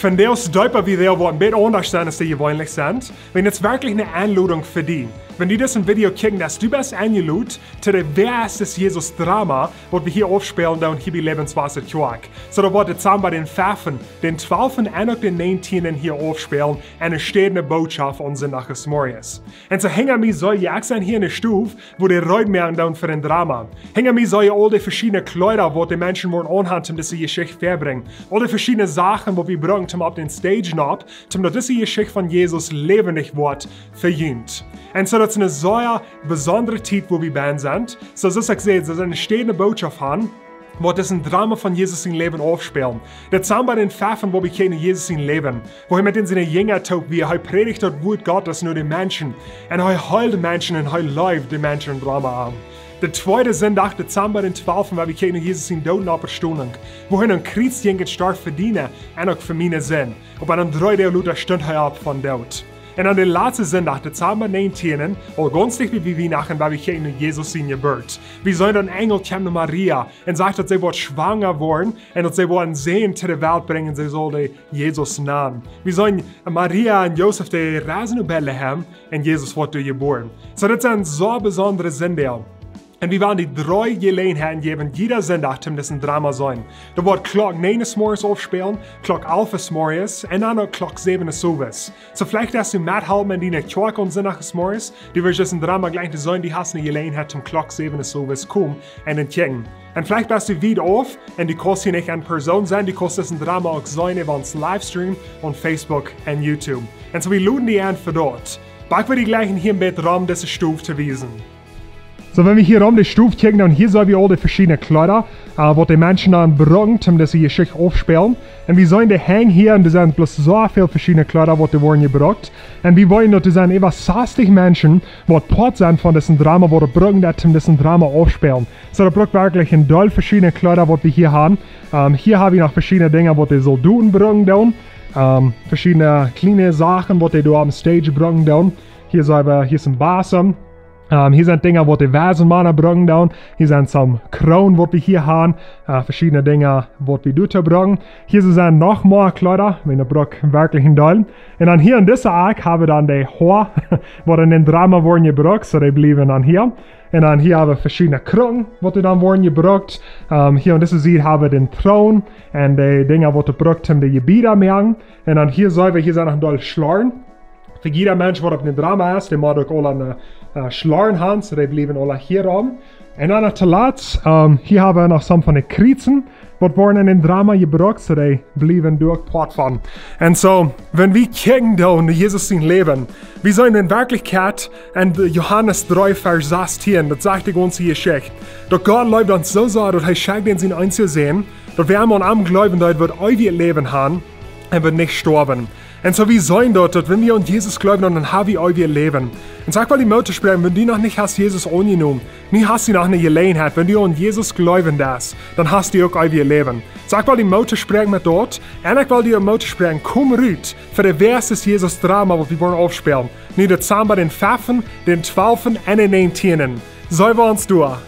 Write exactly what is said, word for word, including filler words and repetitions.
Vondoag es daut Video waut een bät aundasch es aus dee jeweenlich sent. Wan daut werkjlich eene Enlodunk fa die. Wan du dit Video kjikjst, dan best du enjelot to de Wäa es dis Jesus Drama, waut wie hia aufspälen doonen hia bie Lebenswasser Kjoakj. Soo daut woat Dezamba dän feften, dän twalften un uk dän näajentieenden hia aufspälen un entsteht eene Botschaft aun Sindach zemorjes. Un soo hinja mie seenen jie, ekj sie hia enne Stow, wua dee reed moaken doonen fa een Drama. Hinja mie seenen jie aul dee veschiedne Kjleeda, waut de Menschen woaren aunhaben, om dise Jeschicht to brinjen. Aul dee veschiedne Sachen, waut wie brucken, om opp dän Stage nopp, om daut dise Jeschicht von Jesus läwendich woat fa junt. Un soo daut es eene sea besondre Tiet, wua wie bennen sent. Soo aus ekj säd, daut es eene entsteende Botschaft aun, waut disen Drama von Jesus sien Läwen aufspälen. Dezamba dän feften, wua wie kjikjen no Jesus sien Läwen. Wua hee met siene Jinja toop wia, hee prädicht daut Wuat Gottes no de Menschen. Un hee heeld Menschen un hee leeft de Menschen em Drama aun. De tweede Sindach, Dezamba dän twalften, wua wie kjikjen no Jesus sien Doot un Oppstonunk. Wua hee aum Kjriez jinkj un storf fa diene un uk fa miene Sind. Oba aum dredden Dach lota stunt hee opp vom Doot. Un aun dän latsten Sindach, Dezamba näajentieenden, aul gaunz dicht bie Wienachten, wua wie kjikjen no Jesus siene Jeburt. Wie seenen een Enjel kjemt no Maria un sajcht, daut see woat schwanga woaren un daut see woat eenen Sän to de Welt brinjen, see saul dän Jesus nanen. Wie seenen Maria un Josef, dee reisen no Betlehem un Jesus woat doa jebuaren. Soo, dit sent soo besondre Sindach. Un wie wellen die dree Jeläajenheiten jäwen, jieda Sindach, om disen Drama seenen. Daut woat Klock näajen zemorjes aufspälen, Klock alf zemorjes un dan uk Klock säwen zemorjes. Soo veleicht hast du methalpen en diene Kjoakj aun Sindach zemorjes, du woascht disen Drama jlikj seenen, du hast eene Jeläajenheit om Klock säwen zemorjes komen un dan kjikjen. Un veleicht best du wiet auf un du kaust hia nich en Persoon sennen, du kaust disen Drama uk seenen äwa ons Livestream aun Facebook un YouTube. Un soo, wie loden die en fa daut. Oba ekj well die jlikj hia een bät rom dise Stow to wiesen. Soo, wan wie hia rom de Stow kjikjen, dan hia seenen wie aul dee veschiedne Kjleeda, äh, waut de Menschen dan brucken, om dise Jeschicht aufspälen. Un wie seenen dee henjen hia un doa sent bloos soo väl veschiedne Kjleeda, waut doa woaren jebrukt. Un wie weeten, daut doa sent äwa sastich Menschen, waut Poat sent von disen Drama, waut brucken daut, om disen Drama aufspälen. Soo, daut brukt werkjlich een Deel veschiedne Kjleeda, waut wie hia haben. Ähm, hia hab wie noch veschiedne Dinja, waut de Soldoten brucken doonen. Ähm, veschiedne kjliene Sachen, waut dee doa aum Stage brucken doonen. Hia seenen wie, hia es een Balsam. Ähm, hia sent Dinja, waut de Weisenmana brucken doonen. Hia sent some Kroonen, waut wie hia haben. Äh, veschiedne Dinja, waut wie doa brucken. Hia sent noch mea Kjleeda, wan daut brukt werkjlich een Deel. Un dan hia en dise Akj hab wie dan de Hoa, waut en dän Drama woaren jebrukt, soo dee bliewen dan hia. Un dan hia hab wie veschiedne Krucken, waut doa dan woaren jebrukt. Ähm, hia aun dise Sied hab wie dän Troon un de Dinja, waut doa brukt, om de Jebieda moaken. Un dan hia seenen wie, hia sent noch een Deel Schlorren. Fa jieda Mensch, waut opp dän Drama es, dee mott uk aule een, äh, Schlorren haben, soo dee bliewen aule hia rom. Un dan noch toolatst, ähm, hia hab wie noch some von de Kjriesen, waut woaren en dän Drama jebrukt, soo dee bliewen doa uk Poat von. Un soo, wan wie kjikjen doonen no Jesus sien Läwen, wie seenen en Werkjlichkjeit en Johanes dree, Varsch sastieen, daut sajcht de gaunze Jeschicht. Daut Gott leeft ons soo sea, daut hee schekjt sienen eensjen Sän, daut wäa aun am jleewen deit, woat eewjet Läwen haben un woat nich stoawen. Un soo wie seenen daut, daut wan wie aun Jesus jleewen, dan hab wie eewjet Läwen. Un soo ekj well die Moot toospräakjen, wan du noch nich hast Jesus aunjenomen, nu hast du noch eene Jeläajenheit, wan du aun Jesus jleewen deist, dan hast du uk eewjet Läwen. Soo ekj well die Moot toospräakjen met daut, un ekj well die Moot toospräakjen, komm rut, fa de Wäa es dis Jesus Drama, waut wie woaren aufspälen. Nu Dezamba dän feften, dän twalften un dän näajentieenden. Seenen wie ons doa.